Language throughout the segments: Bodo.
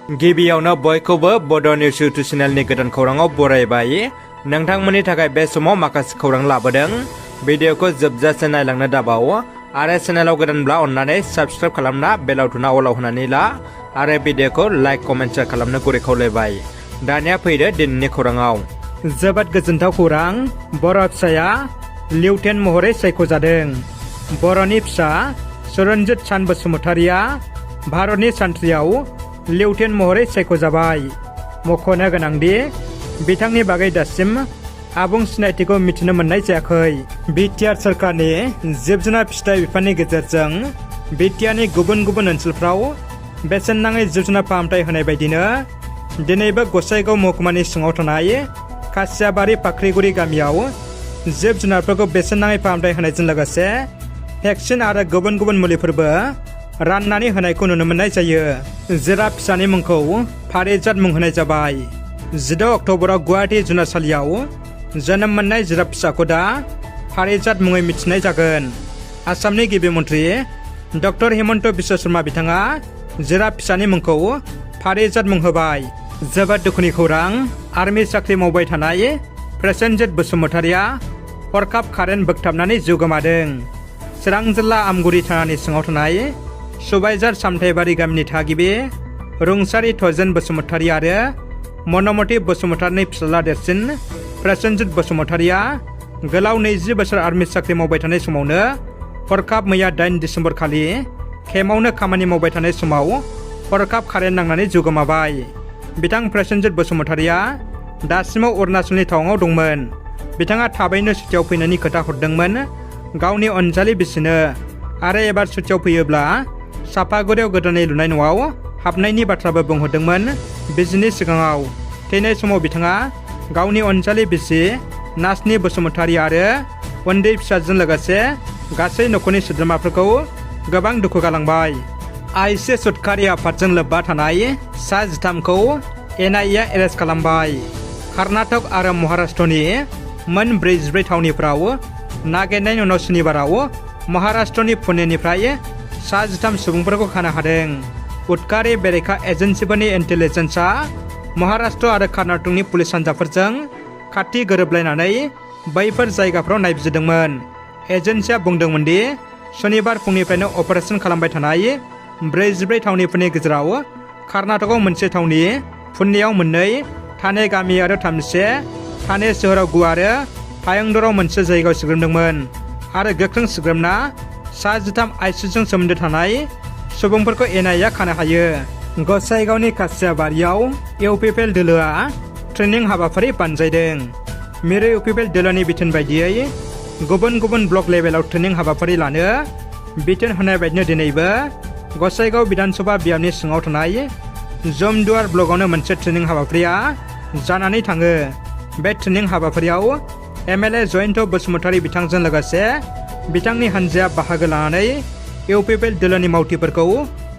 गिबियावनो बयखौबो बड' निउस इउटुब चेनेलनि गोदान खौराङाव बरायबाय। नोंथांमोननि थाखाय बे समाव माखासे खौरां लाबोदों। भिडिअखौ जोबजासे नायलांनो दाबाव आरो चेनेलाव गोदानब्ला अन्नानै साबस्क्राइब खालामना बेल आइकनआ अलाव होनानै ला आरो भिडिअखौ लाइक कमेन्ट शेयार खालामनो गुरै खावलायबाय। दानिया फैदो दिनैनि खौराङाव। जोबोद गोजोनथाव खौरां, बर' फिसाया लिउटेन्ट महरै सायख'जादों। बर'नि फिसा सुरन्जित सान बसुमतारिया भारतनि सान्थ्रियाव लिउटेन्ट महरै सायख'जाबाय। मख'नो गोनांदि बिथांनि बागै दासिम आबुं सिनायथिखौ मिथिनो मोननाय जायाखै। बिटिआर सोरखारनि जिब जुनार फिथाइ बिफाननि गेजेरजों बिटिआरनि गुबुन गुबुन ओनसोलफ्राव बेसेन नाङै जिब जुनार फाहामथाय होनाय बायदिनो दिनैबो गसाइगाव महकुमानि सिङाव थानाय खासियाबारि फाख्रिगुरि गामियाव जिब जुनारफोरखौ बेसेन नाङै फाहामथाय होनायजों लोगोसे भेक्सिन आरो गुबुन गुबुन मुलिफोरबो राननानै होनायखौ नुनो मोननाय जायो। जिराफ फिसानि मुंखौ फारिजात मुं होनाय जाबाय। 16 अक्ट'बराव गुवाहाटी जुनारसालियाव जोनोम मोननाय जिराफ फिसाखौ दा फारिजात मुङै मिथिनाय जागोन। आसामनि गिबि मन्त्रि डक्टर हिमन्त बिश्व शर्मा बिथाङा जिराफ फिसानि मुंखौ फारिजात मुं होबाय। जोबोद दुखुनि खौरां, आर्मि साख्रि मावबाय थानाय प्रसेनजित बसुमतारिया हरखाब कारेन्ट बोगथाबनानै जिउ गोमादों। चिरां जिल्ला आमगुरि थानानि सिङाव थानाय सुबाइजार सामथाइबारि गामिनि थागिबि रुंसारि थजेन बसुमतारि आरो मनमति बसुमतारिनि फिसाज्ला देरसिन प्रसेनजित बसुमतारिया गोलाव 20 बोसोर आर्मि साख्रि मावबाय थानाय समावनो हरखाब मैया 8 दिसेम्बर खालि केम्पआवनो खामानि मावबाय थानाय समाव हरखाब कारेन्ट नांनानै जिउ गोमाबाय। बिथां प्रसेनजित बसुमतारिया दासिमाव अरुणाचलनि टाउनाव दंमोन। बिथाङा थाबैनो सुटियाव फैनायनि खोथा हरदोंमोन गावनि अनजालि बिसिनो आरो एबार सुटियाव फैयोब्ला सापागुरियाव गोदानै लुनाय न'आव हाबनायनि बाथ्राबो बुंहरदोंमोन। बिसिनि सिगाङाव थैनाय समाव बिथाङा गावनि अनजालि बिसि नाजनि बसुमतारि आरो उन्दै फिसाजों लोगोसे गासै न'खरनि सोद्रोमाफोरखौ गोबां दुखु गालांबाय। आइसि सुदखारि आफादजों लोब्बा थानाय सा 13खौ एनआइएआ एरेस्ट खालामबाय। कर्नाटक आरो महाराष्ट्रनि मोन 44 थावनिफ्राव नागिरनायनि उनाव सुनिबाराव महाराष्ट्रनि पुनेनिफ्राय सा 13 सुबुंफोरखौ खानो हादों। उदखारि बेरेखा एजेन्सिफोरनि इन्टेलिजेन्सआ महाराष्ट्र आरो कर्नाटकनि पुलिस हान्जाफोरजों खाथि गोरोबलायनानै बैफोर जायगाफ्राव नायबिजिरदोंमोन। एजेन्सिया बुंदोंमोन दि सुनिबार फुंनिफ्रायनो अपारेशन खालामबाय थानाय 44 थावनिफोरनि गेजेराव कर्नाटकआव मोनसे थावनि, पुनेयाव 2, ठाणे गामि आरो 3 ठाणे सोहोराव 9 आरो फायंदराव मोनसे जायगायाव सिग्रोमदोंमोन आरो गोख्रों सिग्रोमना सा 13 आइसिजों सोमोन्दो थानाय सुबुंफोरखौ एनआइएआ खानो हायो। गसाइगावनि खासियाबारियाव इउपिपिएल दोलोआ ट्रेनिं हाबाफारि बानजायदों। मिरु इउपिपिएल दोलोनि बिथोन बायदियै गुबुन गुबुन ब्लक लेभेलाव ट्रेनिं हाबाफारि लानो बिथोन होनाय बायदिनो दिनैबो गसाइगाव बिधानसभा बियाबनि सिङाव थानाय जमदुवार ब्लकआवनो मोनसे ट्रेनिं हाबाफारिया जानानै थाङो। बे ट्रेनिं हाबाफारियाव एमएलए जयन्त बसुमतारि बिथांजों लोगोसे बिथांनि हानजाया बाहागो लानानै इउपिपिएल दोलोनि मावथिफोरखौ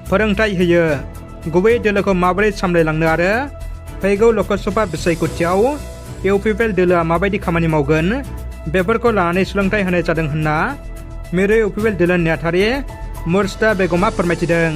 फोरोंथाय होयो। गुबै दोलोखौ माबोरै सामलायलांनो आरो फैगौ लकसभा बिसायख'थियाव इउपिपिएल दोलोआ माबायदि खामानि मावगोन बेफोरखौ लानानै सोलोंथाय होनाय जादों होनना मिरु इउपिपिएल दोलोनि नेहाथारि मुर्शिदा बेगमआ फोरमायथिदों।